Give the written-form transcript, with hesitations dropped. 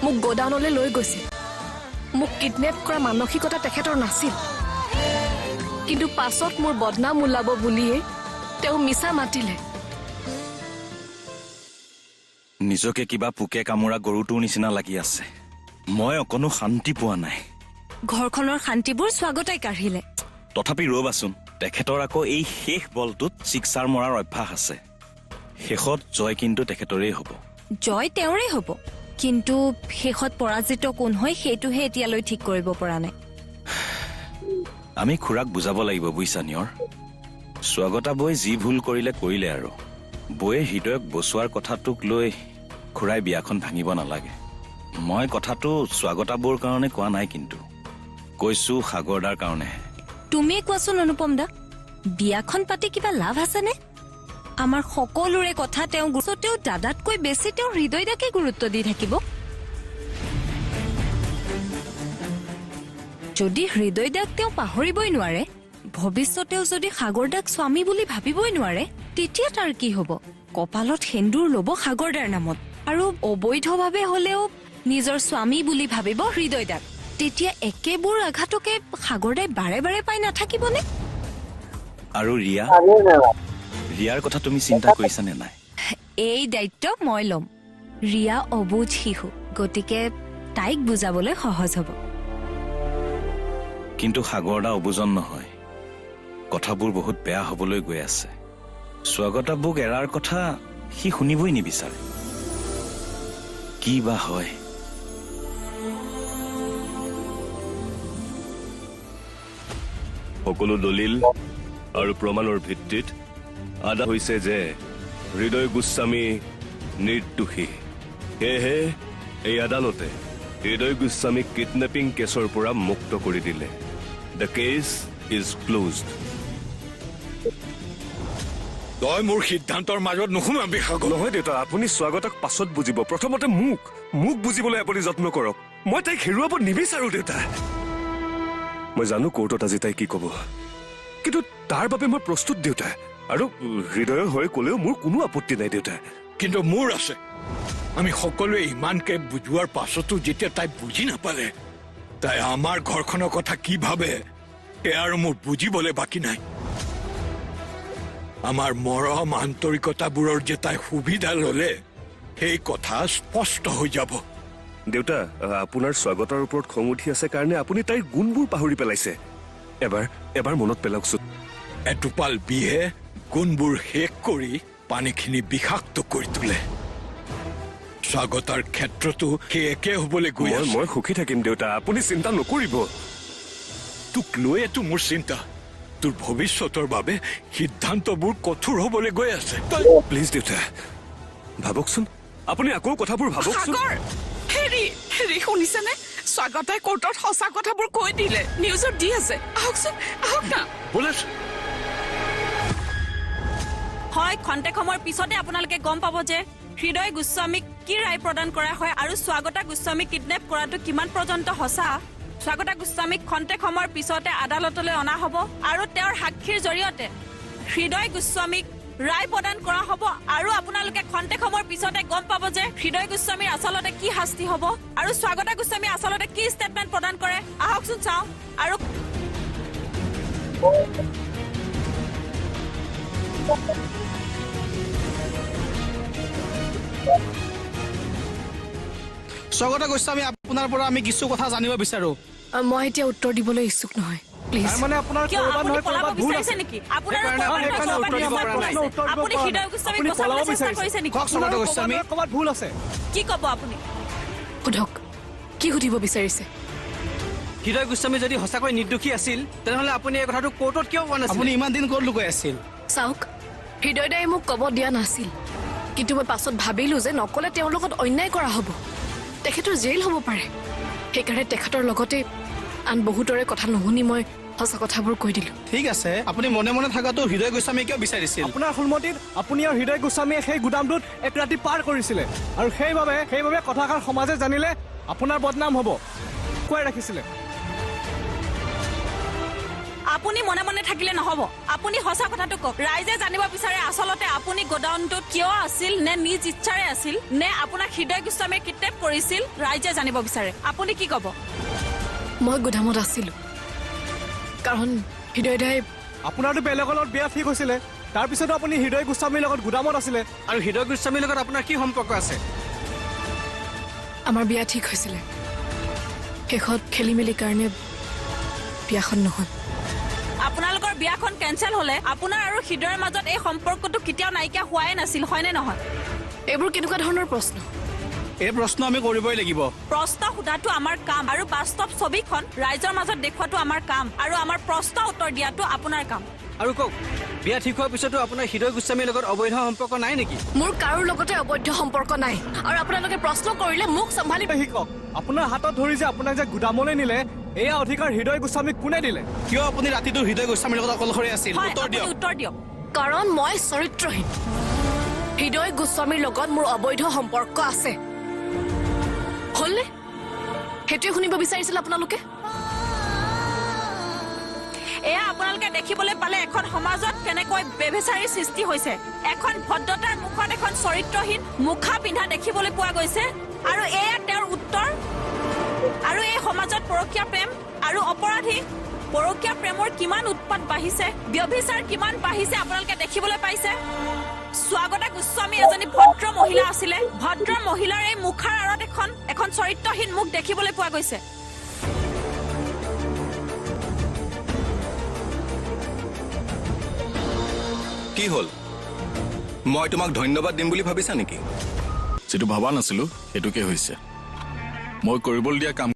মোক গোডাউনলৈ লৈ গৈছিল। মোক কিডনেপ কৰা মানসিকতা তেখেতৰ নাছিল, কিন্তু পাছত মোৰ বদনাম ওলাব বুলিয়ে তেওঁ মিছা মাতিলে। নিজকে কিবা পোকে কামোৰা গৰুটোৰ নিচিনা লাগি আছে। মই অকণো শান্তি পোৱা নাই। ঘৰখনৰ শান্তিবোৰ স্বাগতাই কাঢ়িলে। তথাপি ৰ'বাচোন, তেখেতৰ আকৌ এই শেষ বলটোত ছিক্সাৰ মৰাৰ অভ্যাস আছে। শেষত জয় কিন্তু তেখেতৰেই হ'ব। জয় তেওঁৰেই হ'ব, কিন্তু শেষত পৰাজিত কোন হয় সেইটোহে এতিয়ালৈ ঠিক কৰিব পৰা নাই। আমি খুৰাক বুজাব লাগিব বুজিছা নিয়ৰ। স্বাগতা বৈ যি ভুল কৰিলে কৰিলে আৰু বৈয়ে হৃদয়ক বচোৱাৰ কথাটোক লৈ খুৰাই বিয়াখন ভাঙিব নালাগে। মই কথাটো স্বাগতা বৌৰ কাৰণে কোৱা নাই, কিন্তু কৈছো সাগৰদাৰ কাৰণেহে। তুমিয়ে কোৱাচোন অনুপম দা, বিয়াখন পাতি কিবা লাভ আছেনে? আমাৰ সকলোৰে কথা তেওঁ তেওঁ দাদাতকৈ বেছি তেওঁ হৃদয়দাকে গুৰুত্ব দি থাকিব। যদি হৃদয়দাক তেওঁ পাহৰিবই নোৱাৰে, ভৱিষ্যতেও যদি সাগৰদাক স্বামী বুলি ভাবিবই নোৱাৰে, তেতিয়া তাৰ কি হ'ব? কপালত সেন্দুৰ ল'ব সাগৰদাৰ নামত আৰু অবৈধভাৱে হলেও নিজৰ স্বামী বুলি ভাবিব হৃদয়দাক। তেতিয়া একেবোৰ আঘাতকে সাগৰদাই বাৰে বাৰে পাই নাথাকিবনে? আৰু ৰিয়া, ৰিয়াৰ কথা তুমি চিন্তা কৰিছানে নাই? এই দায়িত্ব মই ল'ম। ৰিয়া অবুজ শিশু, গতিকে তাইক বুজাবলৈ সহজ হ'ব। কিন্তু সাগৰদা অবুজন নহয়, কথাবোৰ বহুত বেয়া হ'বলৈ গৈ আছে। স্বাগতা বৌক এৰাৰ কথা সি শুনিবই নিবিচাৰে। কি বা হয়। সকলো দলিল আৰু প্ৰমাণৰ ভিত্তিত আদা হৈছে যে হৃদয় গোস্বামী নিৰ্দোষী। সেয়েহে এই আদালতে হৃদয় গোস্বামীক কিডনেপিং কেছৰ পৰা মুক্ত কৰি দিলে। The case is closed. তই মোৰ সিদ্ধান্তৰ মাজত নোসোমাবি সাগৰ। নহয় দেউতা, আপুনি স্বাগতাক পাছত বুজিব। প্ৰথমতে মোক মোক বুজিবলৈ আপুনি যত্ন কৰক। মই তাইক হেৰুৱাব নিবিচাৰো দেউতা। মই জানো কোৰ্টত আজি তাই কি ক'ব, কিন্তু তাৰ বাবে মই প্ৰস্তুত দেউতা। আৰু হৃদয়ৰ হৈ ক'লেও মোৰ কোনো আপত্তি নাই দেউতা। কিন্তু মোৰ আছে। আমি সকলোৱে ইমানকে বুজোৱাৰ পাছতো যেতিয়া তাই বুজি নাপালে, তাই আমাৰ ঘৰখনৰ কথা কি ভাবে সেয়া আৰু মোৰ বুজিবলৈ বাকী নাই। আমাৰ মৰম আন্তৰিকতাবোৰৰ যে তাই সুবিধা ল'লে, সেই কথা স্পষ্ট হৈ যাব। দেউতা, আপোনাৰ স্বাগতাৰ ওপৰত খং উঠি আছে কাৰণে আপুনি তাইৰ গুণবোৰ পাহৰি পেলাইছে। এবাৰ এবাৰ মনত পেলাওকচোন। এটোপাল বিহে গুণবোৰ শেষ কৰি পানীখিনি বিষাক্ত কৰি তোলে। স্বাগতাৰ ক্ষেত্ৰতো সেই একে হ'বলৈ গৈ আছে। মই সুখী থাকিম দেউতা, আপুনি চিন্তা নকৰিব। তোক লৈয়েতো মোৰ চিন্তা। তোৰ ভৱিষ্যতৰ বাবে সিদ্ধান্তবোৰ কঠোৰ হ'বলৈ গৈ আছে। প্লিজ দেউতা, ভাবকচোন, আপুনি আকৌ কথাবোৰ ভাবকচোন। হেৰি হেৰি, শুনিছেনে? স্বাগতাই কোৰ্টত সঁচা কথাবোৰ কৈ দিলে, নিউজত দি আছে। আহকচোন, আহক না। হয়, খন্তেক সময়ৰ পিছতে আপোনালোকে গম পাব যে হৃদয় গোস্বামীক কি ৰায় প্ৰদান কৰা হয় আৰু স্বাগতা গোস্বামীক কিডনেপ কৰাটো কিমান পৰ্যন্ত সঁচা। স্বাগতা গোস্বামীক খন্তেক সময়ৰ পিছতে আদালতলৈ অনা হ'ব আৰু তেওঁৰ সাক্ষীৰ জৰিয়তে হৃদয় গোস্বামীক ৰায় প্ৰদান কৰা হ'ব আৰু আপোনালোকে খন্তেক সময়ৰ পিছতে গম পাব যে হৃদয় গোস্বামীৰ আচলতে কি শাস্তি হ'ব আৰু স্বাগতা গোস্বামীয়ে আচলতে কি ষ্টেটমেণ্ট প্ৰদান কৰে। আহকচোন চাওঁ। আৰু স্বাগতা গোস্বামী, আপোনাৰ পৰা আমি কিছু কথা জানিব বিচাৰো। মই এতিয়া উত্তৰ দিবলৈ ইচ্ছুক নহয়। মানে আপোনাৰ ভুল আছে নেকি? আপুনি হৃদয় গোস্বামীক বচাবলৈ চেষ্টা কৰিছে নেকি? স্বাগতা গোস্বামী, ক'ৰবাত ভুল আছে। কি ক'ব আপুনি? সোধক, কি সুধিব বিচাৰিছে? হৃদয় গোস্বামী যদি সঁচাকৈ নিৰ্দোষী আছিল, তেনেহ'লে আপুনি এই কথাটো কোৰ্টত কিয় কোৱা নাছিল? আপুনি ইমান দিন ক'ত লুকাই আছিল? চাওক, হৃদয়দাই মোক ক'ব দিয়া নাছিল, কিন্তু মই পাছত ভাবিলো যে নকলে তেওঁৰ লগত অন্যায় কৰা হ'ব, তেখেতৰ জেইল হ'ব পাৰে। সেইকাৰণে তেখেতৰ লগতে আন বহুতৰে কথা নুশুনি মই সঁচা কথাবোৰ কৈ দিলো। ঠিক আছে, আপুনি মনে মনে থকাটো হৃদয় গোস্বামীয়ে কিয় বিচাৰিছিল? আপোনাৰ সন্মতিত আপুনি আৰু হৃদয় গোস্বামীয়ে সেই গুদামটোত এক ৰাতি পাৰ কৰিছিলে আৰু সেইবাবে কথাষাৰ সমাজে জানিলে আপোনাৰ বদনাম হ'ব কোৱাই ৰাখিছিলে। আপুনি মনে মনে থাকিলে নহ'ব। আপুনি সঁচা কথাটো কওক। ৰাইজে জানিব বিচাৰে আচলতে আপুনি গোডাউনটোত কিয় আছিল, নে নিজ ইচ্ছাৰে আছিল, নে আপোনাক হৃদয় গোস্বামীয়ে কিডনেপ কৰিছিল? ৰাইজে জানিব বিচাৰে। আপুনি কি ক'ব? মই গোদামত আছিলো কাৰণ হৃদয় দাই আপোনাৰতো বেলেগৰ লগত বিয়া ঠিক হৈছিলে, তাৰপিছতো আপুনি হৃদয় গোস্বামীৰ লগত গুদামত আছিলে। আৰু হৃদয় গোস্বামীৰ লগত আপোনাৰ কি সম্পৰ্ক আছে? আমাৰ বিয়া ঠিক হৈছিলে, শেষত খেলি মেলি কাৰণে বিয়াখন নহ'ল। আপোনালোকৰ বিয়াখন কেঞ্চেল হ'লে আপোনাৰ আৰু হৃদয়ৰ মাজত এই সম্পৰ্কটো কেতিয়াও নাইকিয়া হোৱাই নাছিল, হয়নে নহয়? এইবোৰ কেনেকুৱা ধৰণৰ প্ৰশ্ন? এই প্ৰশ্ন আমি কৰিবই লাগিব। প্ৰশ্ন সোধাটো আমাৰ কাম আৰু বাস্তৱ ছবিখন ৰাইজৰ মাজত দেখুৱাটো আমাৰ কাম আৰু আমাৰ প্ৰশ্ন উত্তৰ দিয়াটো আপোনাৰ কাম। আৰু কওক, বিয়া ঠিক হোৱাৰ পিছতো আপোনাৰ হৃদয় গোস্বামীৰ লগত অবৈধ সম্পৰ্ক নাই নেকি? মোৰ কাৰোৰ লগতে অবৈধ সম্পৰ্ক নাই আৰু আপোনালোকে প্ৰশ্ন কৰিলে মোক চম্ভালি শিকক। আপোনাৰ হাতত ধৰি যে আপোনাক যে গুদামলৈ নিলে, এয়া অধিকাৰ হৃদয় গোস্বামীক কোনে দিলে? কিয় আপুনি ৰাতিটো হৃদয় গোস্বামীৰ লগত অকলশৰে আছিল? উত্তৰ দিয়ক। উত্তৰ দিয়ক। কাৰণ মই চৰিত্ৰহীন। হৃদয় গোস্বামীৰ লগত মোৰ অবৈধ সম্পৰ্ক আছে। হ'লনে? সেইটোৱে শুনিব বিচাৰিছিল আপোনালোকে? এয়া আপোনালোকে দেখিবলৈ পালে এখন সমাজত কেনেকৈ বেভেচাৰীৰ সৃষ্টি হৈছে। এখন ভদ্ৰতাৰ মুখত এখন চৰিত্ৰহীন মুখা পিন্ধা দেখিবলৈ পোৱা গৈছে আৰু এয়া তেওঁৰ উত্তৰ। আৰু এই সমাজত পৰকীয়া প্ৰেম আৰু অপৰাধী পৰকীয়া প্ৰেমৰ কিমান উৎপাত বাঢ়িছে, ব্যভিচাৰ কিমান বাঢ়িছে আপোনালোকে দেখিবলৈ পাইছে। স্বাগতা গোস্বামী এজনী ভদ্ৰ মহিলা আছিলে। ভদ্ৰ মহিলাৰ এই মুখাৰ আঁৰত এখন চৰিত্ৰহীন মুখ দেখিবলৈ পোৱা গৈছে। কি হ'ল? মই তোমাক ধন্যবাদ দিম বুলি ভাবিছা নেকি? যিটো ভবা নাছিলো সেইটোকে হৈছে। মই কৰিবলৈ দিয়া কাম